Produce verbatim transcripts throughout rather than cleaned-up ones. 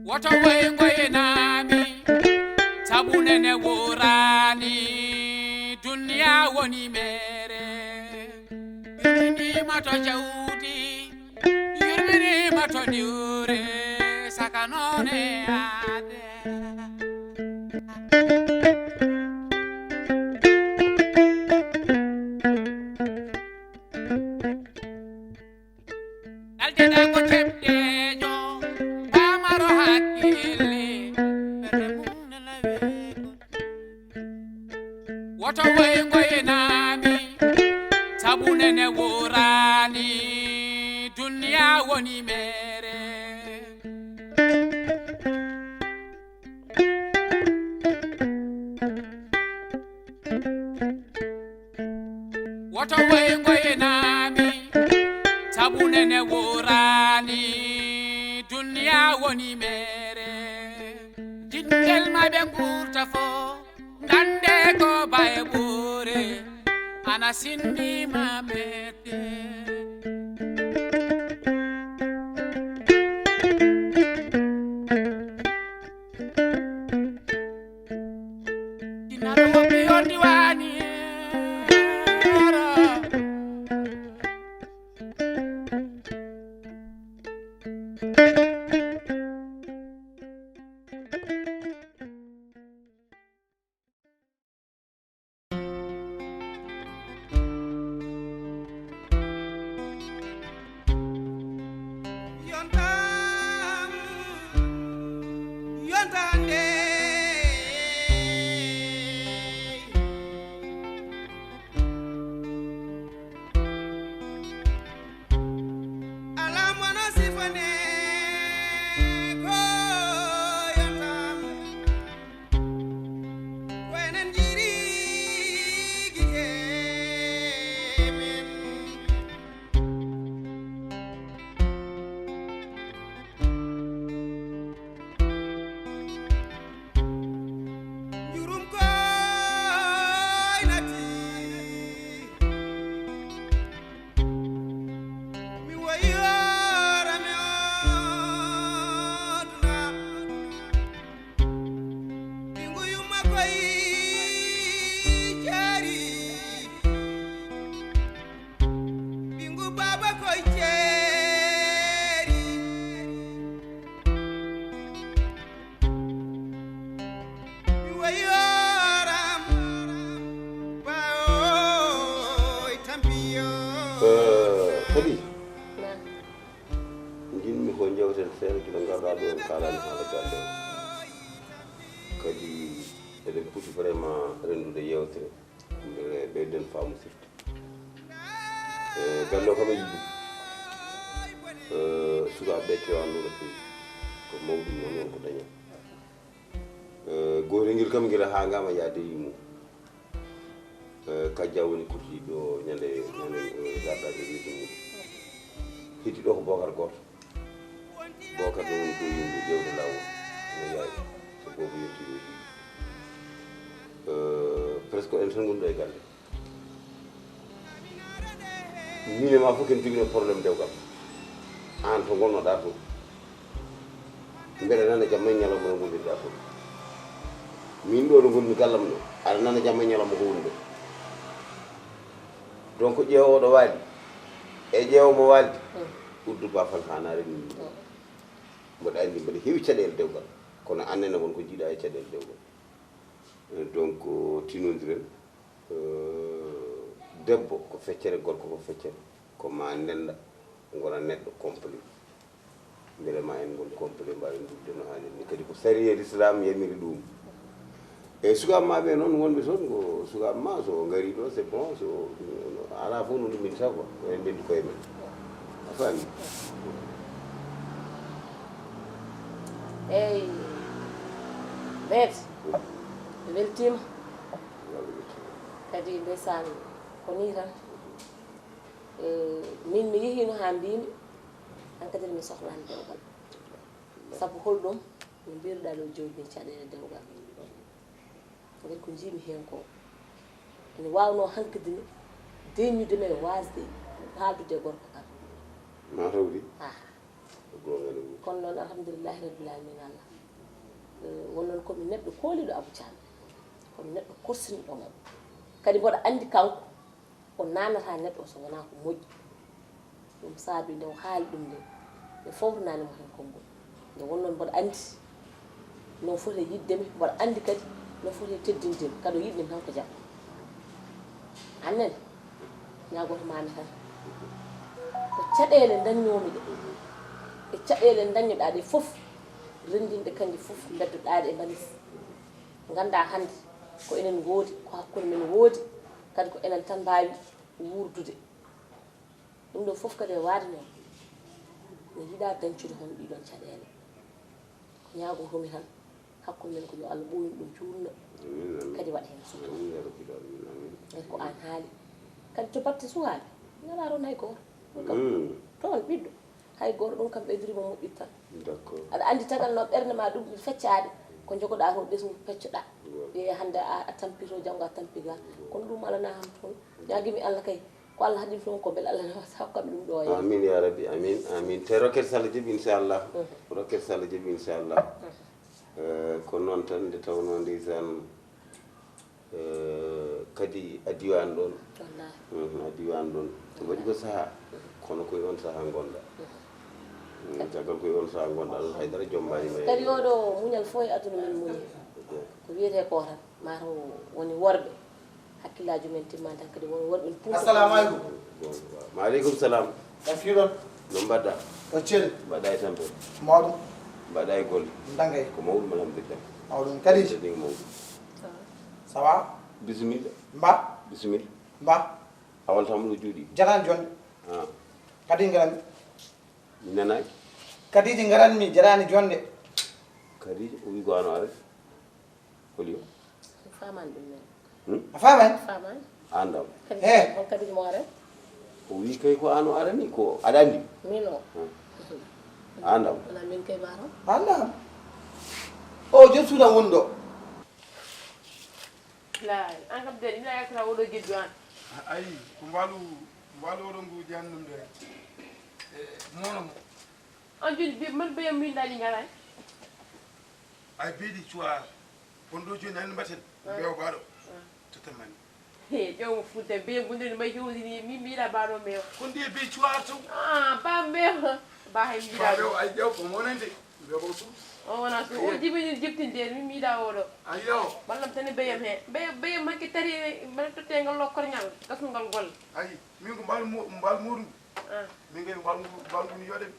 Woto woy ngoynaami, sabu nene wooraani, duniya woni meere. Yurminiima to jawdi, yurminiima to diwre, saka noone aade. Ɗaldiɗa ko ceɓɗeejo, paamaro hakkille, ɓernde mum nana weeɓo. Woto woy ngoynaami, sabu nene wooraani, duniya woni meere. Woto woy ngoynaami, sabu nene wooraani, duniya woni meere. Jinngel ma ɓe nguurta fo, ngannde ko baye ɓuure, ana sinni ma mette. Jinnaɗo woppi on diwaani. Yontam, yontande. Alam wona sifane ko yontam. Ko enen njiiri gite men. Njurum koy nati. Mi woyi hoore mi o duna. Ɓinngu yumma koy jeeri. Ɓinngu baaba koy jeeri. Mi woyi hooram, bawoy tampiyo. Eh, kadi, Naam. Njiɗmi ko njewten seeɗa gila ngarɗaa ɗo, en kaalani haala galle o. Kadi, eɗen poti vraiment renndude yeewtere, mbele ɓeyden faamu sifte. E galle o kam e yiɗi ɗum. E, sukaaɓe ɓe kewaani ɗum no feewi. Ko mawɗum noon won ko dañaa. E, gootel ngel kam ngel haangaama yaade e mum. E, Kajja woni kuttiiɗo ñande, ñande, e, gardaade e leydi mum. Heddi ɗo ko Bookar gooto. Bookar ɗo woni ko yimɓe ƴeewde laawol. No yaari. So boobu yonti yo yiɗi. E, presque en tan ngoni ɗo e galle. Min e ma fof ken jogino problème dewgal. An to ngonnoɗa to. Mbeɗa nana jamma e ñalawma no gollirɗa to. Min ɗo ɗo ngonmi gallam ɗo. Aɗa nana jamma e ñalawma ko woni ɗo. Donc ƴeewo oɗo waali. E ƴeewo mo waaldi. Uddu bafal ha naare min. Mboɗa andi mbeɗa heewi caɗeele dewgal. Kono annene won ko jiiɗa e caɗeele dewgal. Donc tinodiren. Eh, debbo ko feccere, gorko ko feccere. Ko ma ndenda, ngona neɗɗo complet. Mbele ma en ngon complet, mbawen dudde no haanir ni. Kadi ko sariya l'islam yamiri ɗum. E sukaaɓe ma ɓe noon wonɓe toon, ko sukaaɓe ma, so ngari ɗo, c'est bon, so ala fof no ɗum min tawa, ko en ndenndi koye men. A faami? Eyi. Beet. Mi weltiima. Kadi ndeysaan, ko nii tan. Eh, min mi yehiino haa mbiimi, hankadi mi sohlaani dewgal. Sabu holɗum? No mbiruɗaa ɗo, jooɗi caɗeele dewgal. Ngati ko njiimi heen ko, ene waawnoo hankadi ne deññude mi e waasde haaldude e gorko kam. Ma tawdi? Ah. Kono noon, alhamdulillahi rabbil alamin, Allah. Eh, won noon ko mi neɗɗo kooliiɗo Abou Thiam. Ko mi neɗɗo korsiniiɗo mo. Kadi mboɗo anndi kanko, o naanataa neɗɗo so wonaa ko moƴƴi. Ɗum saabi nde o haali ɗum nde, mi fawtanaani mo heen konngol. Nde won noon mboɗo anndi no foti e yiɗde mi, mboɗo anndi kadi no foti e teddinde mi, kadi o yiɗni mi tan ko jam. Annen, ñaagoto maami tan, ko caɗeele ndañnoomi ɗe, e caɗeele ndañnoɗaa ɗe fof, renndinɗe kannje fof, mbeddoɗaa ɗe e mbalis. Nganndaa hannde ko enen ngoodi, ko hakkunde men woodi, kadi ko enen tan mbaawi wuurdude. Ɗum ɗoo fof kadi e waade noon, mi yiɗaa dañcude hono ɗii ɗoon caɗeele. Ko ñaagotoo-mi tan, hakkunde men ko yo Allah ɓooyin ɗum, juutno, amiin, amiin, kadi waɗa heen sutura. Amiin, yaa rabbil aalamiin, amiin. E ko aan haali. Kadi to batte sukaaɓe, mi alaa toon hay gooto. Ɗum kam, mm, toon ɓiɗɗo, hay gooto, ɗum kam ɓeydoriima moƴƴude tan. D'accord. Aɗa anndi tagal noon ɓernde ma ɗum feccaade, ko njogoɗaa ko ɓesngu peccoɗaa. Gooto. E hannde a, a tampii to, janngo a tampii ga. Gooto. Kono ɗum alanaa kam toon. Ñaagii-mi Allah kay, ko Allah haɗi mi toon ko, mbele Allah ne wasa hokkam ɗum ɗo. Amin ya rabbi, amin, amin. Te Rocket Sall jaɓi, inchallah. Mhm. Rocket Sall jaɓi, inchallah. Mhm. Eh, ko noon tan nde tawnoo ndeysaan, eh, kadi a diwaan ɗoon. Wallaahi. Mhm, a diwaan ɗoon. Ko waɗi ko sahaa, kono ko e oon sahaa ngonɗaa. Mhm. Mm, caggal ko e oon sahaa ngonɗaa, Allah haydara jombaani ma. Kadi oɗo muñal fof e aduna men muñi. Ok. Ko wiyetee ko tan, mataw woni worɓe. Hakkillaaji men timmaani tan kadi won worɓe ene pumpita. Assalamu alaikum. Bon, bon. Wa alaikum salam. On fii ɗon? No mbaɗɗaa? On celi? Mbaɗɗaa e tampere? Mawɗum. Mbaɗɗaa e golle? Ndangay. Ko mawɗum, alhamdulillah. Mawɗum kadi. Kadi ko mawɗum. Ça va? Bisimilla. Mba? Bisimilla. Mba? A weltaama ɗo juuɗe. Jaraani jonde. Ah. Kadi ngaran. Mi nanaay. Kadiji ngaranmi, jaraani jonde. Kadiji, o wi ko ano are. Holi o? Mi faamaani ɗum men. Hmm? A faamaani? Faamaani. Aan ɗam? Kadi, he, on kadi mo are? O wi kay ko ano arani, ko aɗa anndi? Min o. Hmm. Aan ɗam? Wala min kay maro. Aan ɗam? O jom suudan woni ɗo. Laay, aan kam de, ina yaltata oɗo geddu aan. Ayi, ko mbaalu, mbaalu oɗo ngu jannum de. E, mono mo. An joni be, man be min dani ngaray. Ay beedi cuwa. Kon ɗo joni nani mbaten. Ah. Bewa baɗo. Ah. Totta mani. He, ƴeew mo fuuta be gunde ma jowdi ni mi mbiɗa baɗo mewa. Kon ɗi be cuwa to. Ah, ba mewa. Ba hay mbiɗa. Ba mewa ay ƴeew ko monande. Bewa ko su. O wona so o jibini jibtinde mi mbiɗa oɗo. Ayo. Ballam tane beyam he. Be, beyam hakke tari mbaɗa totte ngal lokkor ngal. Gasngal gol. Ay, min ko mbal mo, mbal muɗum. Ah. Min kay mbal, mbal ɗum yoɗen.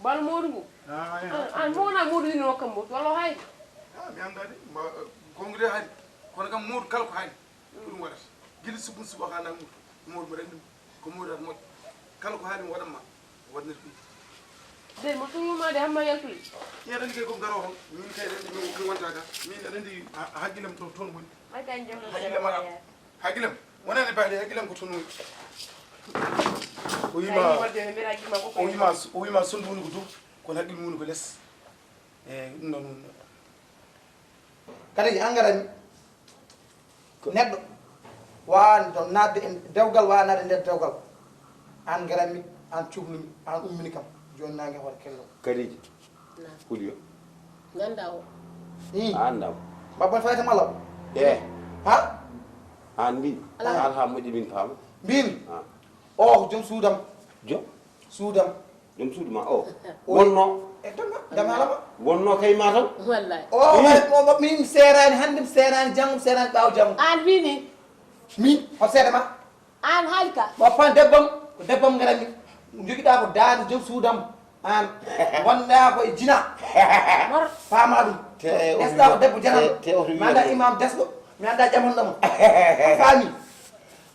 Mbal moodu ngu? Ah, ah, ah, mo wona moodu ni no kam mo, walla hay? Ah, mi anndaa de, mba, gonga de hari. Kono kam moodu kala ko hari, ko ɗum waɗata. Gila subun suba haa nangu, moodu mo renndi, ko moodu at moƴƴo. Kala ko hari mo waɗan ma, waɗnata ɗum. De, mo tuma ma de, hamma yaltuli. Ni aɗa anndi kay ko ngaro hon, min kay renndi mi, mi wonta ka. Min aɗa anndi ha-, hakkillam to, toon woni. Hakkillam. Hakkillam, wonani baade, hakkillam ko toon woni. O wima, o wima, o wima sondu woni ko dow, kono hakkil mum woni ko les. E, ɗum noon woni. Kadi an ngaranmi. Neɗɗo waawani to naatde e dewgal, waawaa naatde nder dewgal. An ngaranmi, an cuklumi, an ummini kam. Jooni naange hoore kello. Kadiji. Naam. Holi o? Nganndaa o. Hmm. A anndaa mo? Babba fayta mala. Eh. Ha? An mbi? Alaa. Alha moƴƴi min faama. Mbimi. Ah. O ko joom suudam. Joom? Suudam. Joom suudu ma o? O wonno? E tan ma, dama alama. Wonno kay ma tan? Wallahi. O, eh, o, o, min seeraani hannde, mi seeraani janngo, mi seeraani ɓaawo janngo. An mbi ni? Min, hol seede ma? An haali ka? Mo pan debbam, ko debbam ngaranmi. Jogiɗa ko daande joom suudam. An, wonɗa ko e jina. Mor. Faama ɗum. Te o wi ma, desɗa ko debbo jananɗo. Te, te o wi ma. Mi annda imam desɗo. Mi annda jamanɗo mo. A faami?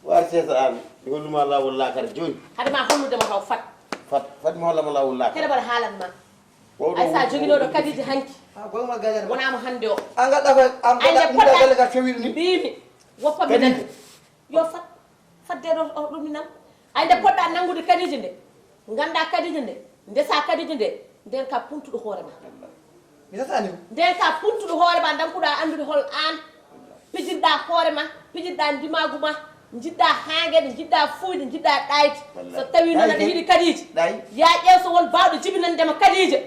War sesa an. Mi holluma laawol laakara jooni. Hade ma hollude mo taw fat. Fat, fat mi hollama laawol laakara. Kene mbaɗa haalan ma. Wowɗo ay sa wowɗo joginooɗo wowɗo kadiji hanki. Ah, goy ma gajani. Wona mo hannde o. An gadda ko, an ay nde gadda, poɗɗa galle ga fewiɗo ni. Mbimi. Woppa mi nan. Yo fat, fat de ɗo, ɗo ɗum nan. Ay nde poɗɗa nanngude kadiji nde. Ngannda kadiji nde. Ndesa kadiji nde. Nden ka puntuɗo hoore ma. Mi sasani mo. Nden ka puntuɗo hoore ma, ndannkuɗa anndude hol an. Pijirɗa hoore ma, pijirɗa ndimaagu ma. Njiɗɗa haangeede, njiɗɗa fuuyde, njiɗɗa ɗaayde. Wallaahi. So tawii noon aɗa yiɗi Kadiija, yaa ƴeew so won baawɗo jibinande ma Kadiija.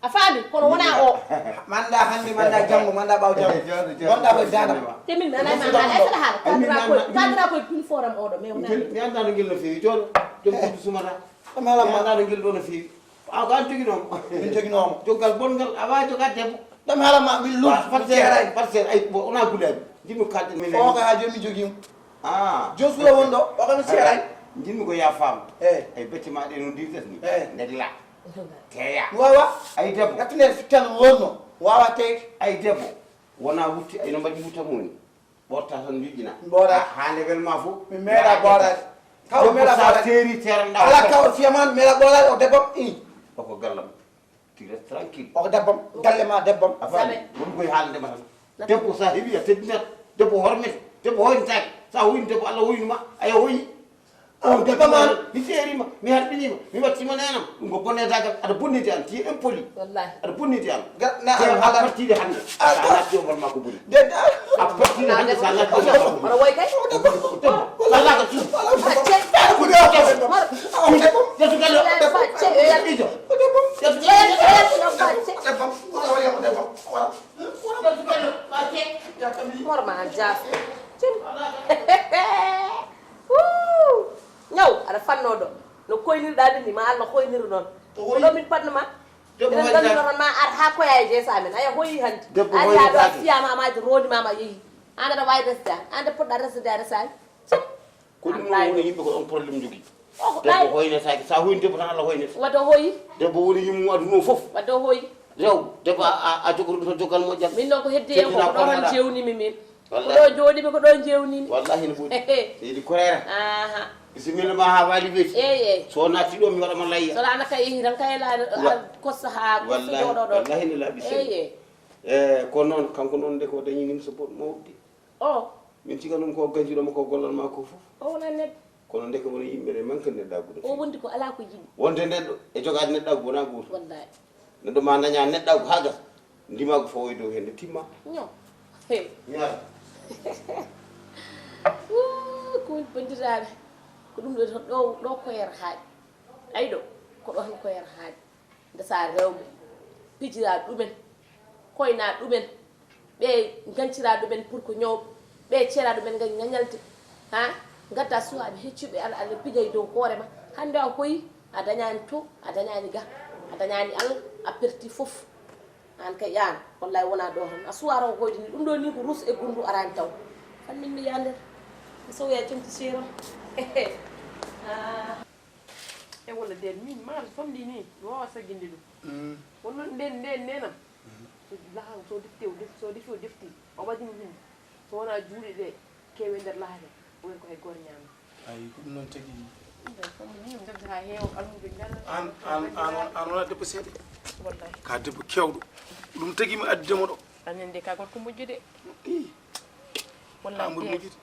A faami? Kono wonaa o. Manda hannde, manda janngo, manda ɓaawo janngo. Jooɗo, jooɗo. Wonɗa koye daada ma. Te min mi alaa ma haala, ay saɗa haala. Kadira koye, kadira koye pin forum oɗo, mais wonaa. Mi anndaa no ngel no feewi, jooɗo. Joom ɓuutu sumata. Ɗum haala ma. Mi anndaa no ngel ɗo no feewi. A ko an joginoo mo. Min joginoo mo. Joggal bonngal, a waawi jogaade debbo. Ɗum haala ma, min lus, parcelle, parcelle, ay, bon, wonaa gulaabi. Njiɗmi ko kaalɗen. O ko haa jooni mi jogii mo. Ah. Josuwa won ɗo, o ko mi seeray. Njiɗmi ko yaa faam. Eh. Ay, becce ma ɗe no dirtas ni. Eh. Ndeg la. Teya. Wawa. Ay debbo. Gattinere fittan wonno. Wawa tey. Ay debbo. Wona wutti ay no mbaɗi wuta moni. Ɓorta tan joƴƴina. Ɓoora. Ha level ma fof. Mi meeɗa ɓooraade. Kaw mi meeɗa ɓooraade. Seeri teran ɗa. Ala kaw fiyaman meeɗa ɓooraade o debbo. I. O ko gallam. Tu restes tranquille. O ko debbam, galle ma debbam. A faami? Won koye haalde ma tan. Debbo sa heɓi a teddinat. Debbo hormete. Debbo hoynitaake. Sa hoyni debbo Allah hoyni ma. Aya hoyi. O debbo ma. Mi seerima, mi harɓinima, mi wattima nenam. Ɗum ko bonnetaake, aɗa bonniti an, ti impoli. Wallahi. Aɗa bonniti an. Ga-, na, te a ala partide hannde. A natti o ma ko boni. De, de. A partide hannde sa natti o ma ko boni. Oɗo woy kay. Ko debbo. Ko debbo. Wala ko cuuɗi. Facce. Ko debbo. Ko debbo. Yeeso galle. Facce. Ijo. Ko debbo. Yeeso galle. Facce. Ko debbo. Wala, wala, ko debbo. Wala. Ko debbo. Facce. Horma an jaas. Cim. Wuu! Ñaw, aɗa fanno ɗo. No koynirɗa ɗum ni, ma Allah hoynira noon. Ko ɗo min paɗno ma. Debbo enen ganduno tan ma ar ha koya e jeesa amen. Aya hoyi hannde. Debbo hoynataake. Ari ha ɗo a fiyama amaji rondi mama yeehi. An aɗa wawi resde an. An de poɗɗa resde a resani. Cim. Ko ɗum woni yimɓe ko ɗon problème jogii. O ko debbo hoynataake. Sa hoyni debbo tan Allah hoynata. Wadde o hoyi. Debbo woni yimmu aduna o fof. Wadde o hoyi. Yaw, debbo a, a, a jogoto ɗum tan joggal moƴƴal. Min noon ko heddi en ko, ko ɗo tan jewnimi min. Ko ɗo jooɗimi, ko ɗo jewnimi. Wallahi no ɓuri. Seydi Koreera. Aha. Bisimilla ma ha waali weeti. Eyi, eyi. So naatti ɗo mi waɗa ma layya. So laana kay yehi tan kay la kosta ha kosta jooɗo ɗo. Wallahi no laaɓi sey. Eyi, eyi. E ko noon kanko noon de ko dañi nimsa boɗ mawɗi. O. Min ciga ɗum ko ganjuɗo ma ko gollal ma ko fof. O wona neɗɗo. Kono ndeke woni yimɓe ne manque neɗɗaagu no. O wondi ko alaa ko yiɗi. Wonde neɗɗo e jogaade neɗɗaagu wonaa gootum. Wallahi. Neɗɗo ma daña neɗɗaagu haa gasa. Ndimaagu fawoye dow heen nde timma. Ño. Hey. Ñaar. Wuu, ko woni banndiraaɓe. Ko ɗum ɗo tan ɗo, ɗo koyere haaɗi. Ayi ɗo, ko ɗo tan koyere haaɗi. Ndesa rewɓe, pijira ɗumen, koyna ɗumen, ɓe gancira ɗumen pour que ñawɓe, ɓe cera ɗumen gañ gañalde, ha? Gadda suwaaɓe heccuɓe, aɗa, aɗa pija e dow hoore ma. Hannde a hoyi, a dañaani to, a dañaani ga, a dañaani Allah, a perti fof. Aan kay ƴaan, wallahi wona ɗo tan. A suwa raw hoyde ni, ɗum ɗo ni ko rus e gundu arani taw. Fan min mi yaa nder, mi sowoya comci seeram. Ah. E walla nden min maaro somɗi ni mi wawa sagginde ɗum. Mm. Wonno nden nden nenam. Mm. So laha so defti o defti so defi o defti o ɓadimo hinde. So wona juuɗe ɗe kewe nder lahade o wen ko hay goto ñaama. Ayi ko ɗum noon tagi. Somɗi ni mi dadde ha heewa almuɓe ngal. An an an an wona debbo seeɗa. Wallahi. Ka debbo kewɗo. Ɗum tagi mi addudemo ɗo. Anen de ka gorko moƴƴo de. Ih. Wallahi. Amadou moƴƴude.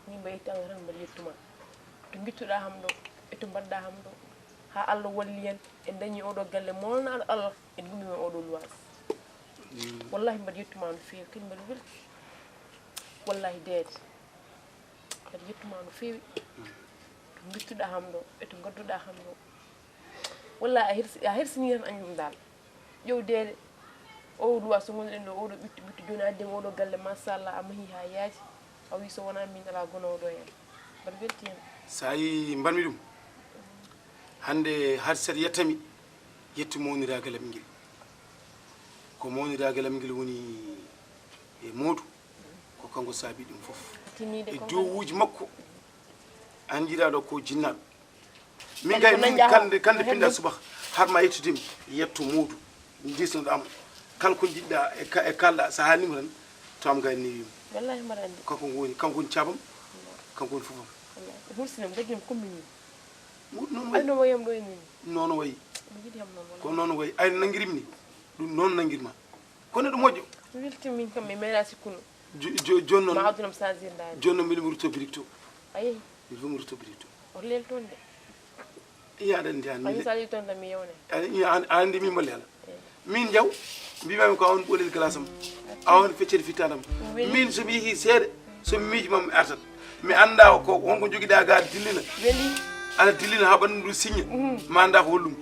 Min mbayi tan tan mbaɗi yettuma. To mbittuɗa ham ɗo e to mbaɗɗa ham ɗo. Ha Allah walli en en dañi oɗo galle molnaɗo Allah en gumi men oɗo luwas. Wallahi mbaɗi yettuma no feewi kadi mbaɗi welti. Wallahi deede mbaɗi yettuma no feewi. To mbittuɗa ham ɗo e to ngadduɗa ham ɗo. Wallahi a hersi a hersini tan añum dal. Ƴeew deede. O luwa so ngonɗen ɗo oɗo ɓittu ɓittu joni addi mo oɗo galle machallah a mahi ha yaaji. A wi so wona min ala gonowɗo hen. Mbaɗa welti hen. Sa yi mbanmi ɗum hande harsat yettami. Yettu mawniraagal am ngel. Ko mawniraagal am ngel woni e moodu. Ko kanko saabi ɗum fof. E jowuuji makko. An jiɗaaɗo ko jinnaaɗo. Min kay min kande kande pinda subaka har ma yettude mi yetto muudu ndisnoɗa mo kala ko jiɗɗa e kalɗa sa haalnima tan to am gay newima. Wallahi mbaɗa andi kanko woni kanko woni cabam. Kanko woni fofam. Hursinam gaddim commune ni. Muudu noon wayi. Ayno wayam ɗo e min. Noon wayi. Mi yiɗi ham noon. Ko noon wayi ay nangirimi ni. Ɗum noon nangirma. Ko neɗɗo moƴƴo. Weltin min kam mi meeɗa sikkuno. Joni noon ma adunam changir dani. Joni noon mbiɗa mi rutto birik to. A yehi. Mbiɗa mi rutto birik to. Oto leel toon de. Iya aɗa andi an. Ayi sa leel toon tan mi yewne. Aɗa andi min mo leela. Min jaw mbimami ko awon ɓolel glace am. Awon feccere fittandam. Min somi yehi seeɗa somi miiji mam mi artat. Mi annda ko wonko jogiɗa ga aɗa dillina. Weli. Aɗa dillina ha ɓandu ndu siñña. Mhm. Mi annda ko holɗum.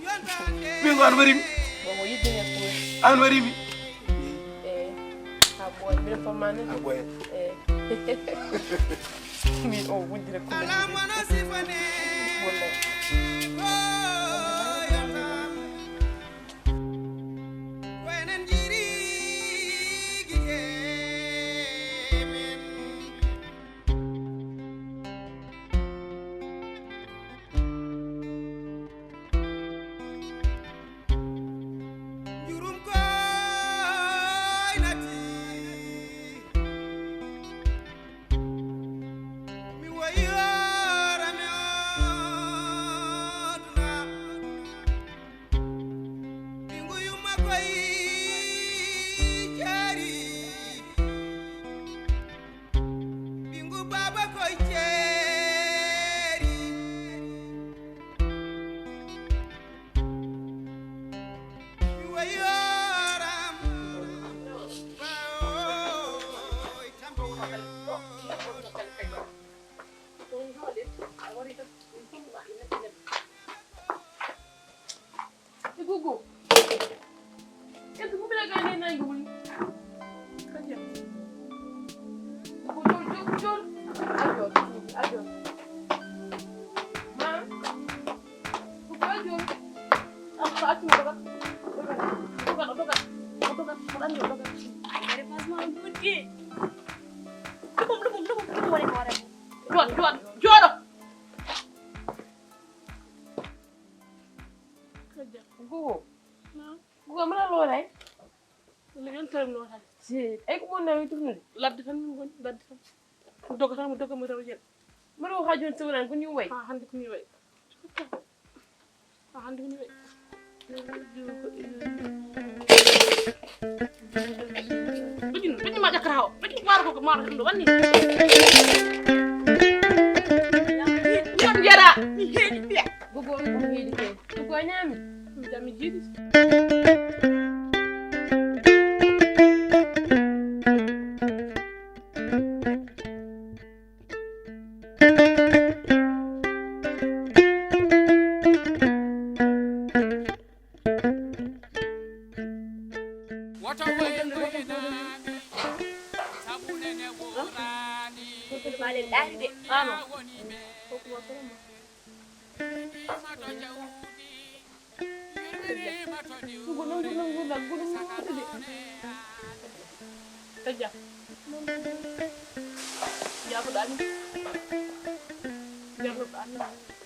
Min ko an warimi. Bomo yidde mi ko. An warimi. Eh. Ha boy mi famane. Ha boy. Eh. Min o wujjira ko. Wallahi. E Gugu. E Gugu, bila ka ne na ngul. Kaja. Gugu, jol, jol, jol. Ajo, ajo. Ma. Gugu, ajo. Ah, atu, doga. Doga, doga, doga. Doga, doga, doga. Ay, dari pas mau dudi. Lubum, lubum, lubum, lubum, wala ko wala. Jooɗo, jooɗo, jooɗo. Kaja. Gugu. Naam. Gugu, mbaɗa looray? Walla yontere mi lootani. Si, ay ko ɓurna mi tufnude? Ladde tan min ngoni, ladde tan. Mi doga tan, mi doga, mi rewa jeɗɗo. Mbaɗa ko ha jooni sewran, ko ni way? Ha hannde ko ni way. Ha hannde ko ni way. Ɓe ɗin, ɓe ɗin ma ƴakkata o. Ɓe ɗin ko maaro ko, ko maaro ɗum ɗo wanni. Yon jeeɗa, mi heeɗi piya. Gogo on ko heedi kay. Gogo a ñaami? Jam mi jiiɗi. Woto woyen koye naaɓe, sabu nene woraani. Ɗum maa ɗen ɗaari de. Yaa woni ɓe. Ɗiima to jawdi, yurminiima to diwdi. Sakanoo ne yaa. Kaja. Jaabuɗaa min. Jarnuɗaa min.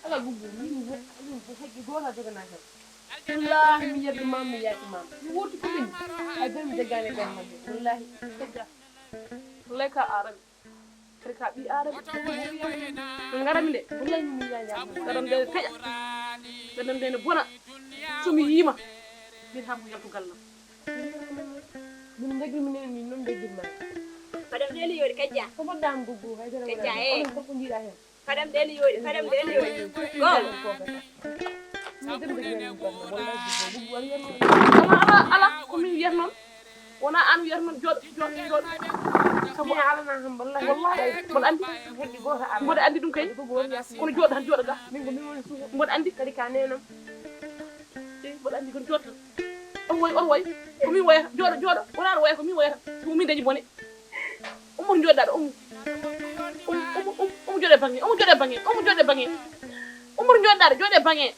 Ala Gugu, min ko, min ko haqqi gooto a joganaa kam. Wallaahi, mi yerdi ma, mi yaaki ma. Mi wurti ko min. Hay ben mi jaggaani ɓernde ma. Wallaahi. Kaja. Wallaahi ka aaraɓe. Kadi ka ɓii aaraɓe. Ko wuri yam. No ngarami de. Wallaahi mi yaaki ma. Gaɗam de ne taƴa. Gaɗam de ne bona. So mi yiima. Min ham ko yaltu gallam. Min degri mi nene min non degri ma. Madame Deli yori Kaja. Ko mbaɗɗa am Gugu, hay dara. Kaja, wala. Eh. Onon fof ko jiiɗa hen. Fadam ɗen yooɗi, fadam ɗen yooɗi. Go. Ala, ala, ala, ko min wiyata noon. Wona an wiyata noon, jooɗo, jooɗo, jooɗo. Sabu mi alana ham, wallahi. Wallahi, mboɗo andi. Heddi gooto ala. Mboɗo andi ɗum kay. Ko goto wiyata. Kono jooɗo tan, jooɗo ga. Min ko min woni suuka. Mboɗo andi. Kadi ka nenam. Eyi, mboɗo andi kono jooɗo tan. On woy, on woy. Ko min woyata. Jooɗo, jooɗo. Wona aɗa woya, ko min woyata. Ko min dañi bone. Ummor jooɗaɗo, ummo. Um, um, um, ummo jooɗe bange, ummo jooɗe bange, ummo jooɗe bange. Ummor jooɗaɗo, jooɗe bange.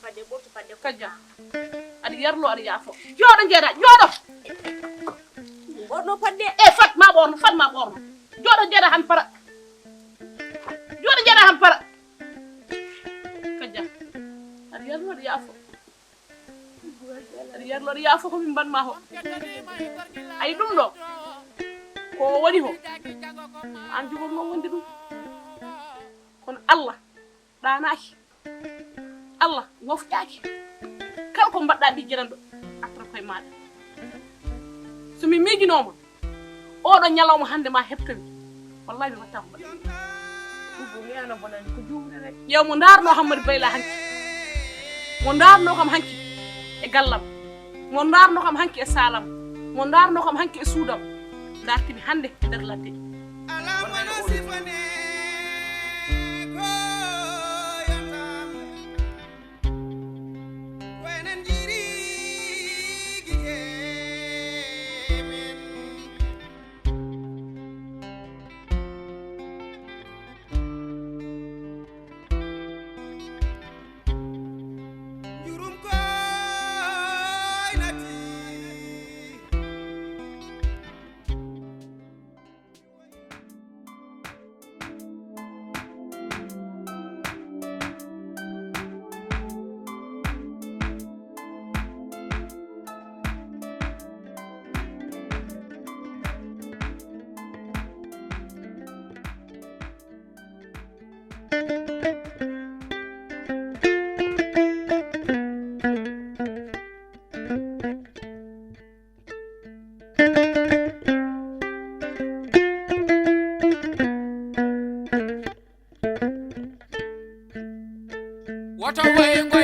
Fadde ɓurto fadde ko. Kaja. Aɗa yarlo, aɗa yaafo. Jooɗo jeeɗa, jooɗo. Ɓorno fadde. E fat ma ɓorno, fat ma ɓorno. Jooɗo jeeɗa han para. Jooɗo jeeɗa han para. Kaja. Aɗa yarlo, aɗa yaafo. Aɗa yarlo, aɗa yaafo ko min mbaɗ ma ho. Ayi ɗum ɗo. Ko o waɗi ho. An jogorno wonde ɗum. Kono Allah ɗaanaaki. Allah wofƴaaki. Kala ko mbaɗɗa ɓii jananɗo, artata koye maaɗa. So mi miijinooma, oɗo ñalawma hannde ma heɓtomi. Wallahi mi watta ko mbaɗɗa. Ɗum ko mi ana bonani, ko juumde rek. Ƴeew mo ndaarno Hammadi Bayla hanki. Mo ndaarno kam hanki e gallam. Mo ndaarno kam hanki e saalam. Mo ndaarno kam hanki e suudam. Ndartimi hannde e nder ladde. Wonde no oɗo Enen jiri gite men. Njurum koy nati. Woto waygo